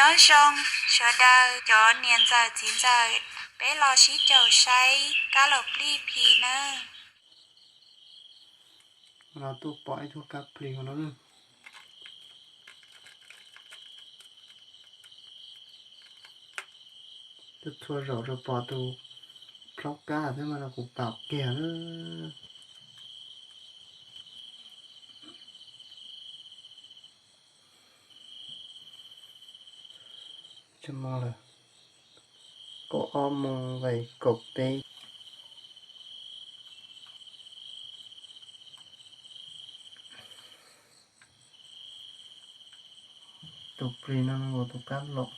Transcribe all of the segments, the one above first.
Nyob zoo sawv daws cov niam ntxawm txiv ntxawm, peb los sib caum saib kab laum plig plis nawb. No tuaj pom ib tug kab plig no. Tuaj txhua zaum rau pom tus plaub kab thiab mas no kuv pam kiag na. Tsis hmo lawm, kaum ob moos veis kaum peb. Tus plis no nkaus tus kab laum.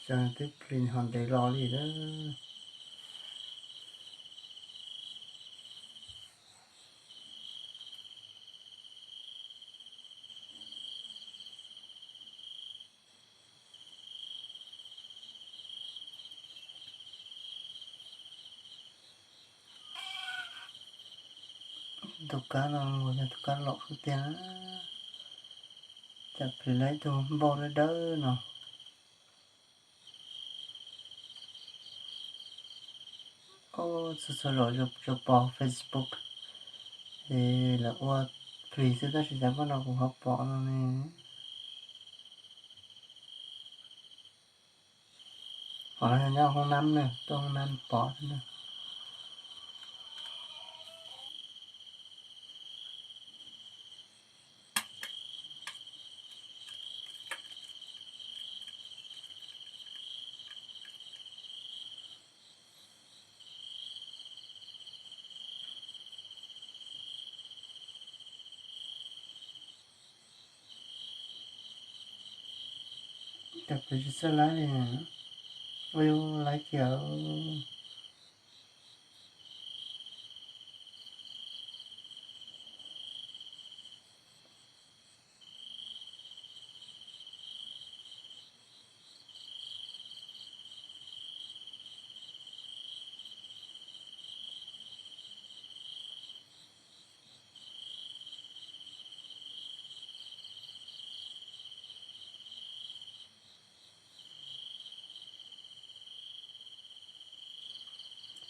Twb plis ho ntev los li lawm. Tus kab no yog tus kab laum xwb tiag, cas plis lawv ib tug npauj dawb dawb no. Txhua txhua zaus tsuas pom Facebook es lawv ua plis xwb tab sis cas pab no kuv ho pom no ne. Qhov no yog nyob hoob nab na, tuaj hoob nab pom xwb na. Cas plis tsis txawj laib li, ua yus laib kiag.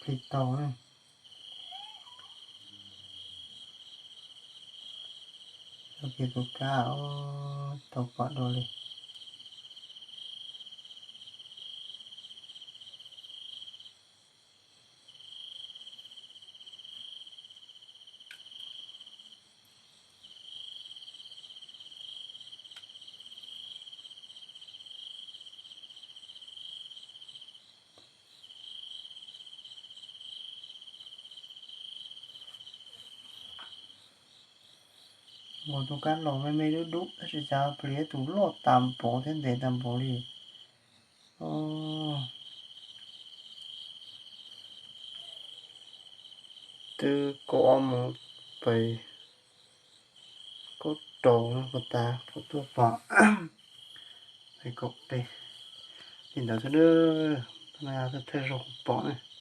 Plig tau na. Tau kiag tus kab, tau pom dua li. Nkaus tus kab laum me me dub dub tab sis cas plis tus loj tas npaum thiab ntev tas npaum li. Twb kaum ob moos pem kaum rau no puas tas kuv tuaj pom. Pem kaum peb li ntawd xwb, thawj zaug kuv pom na.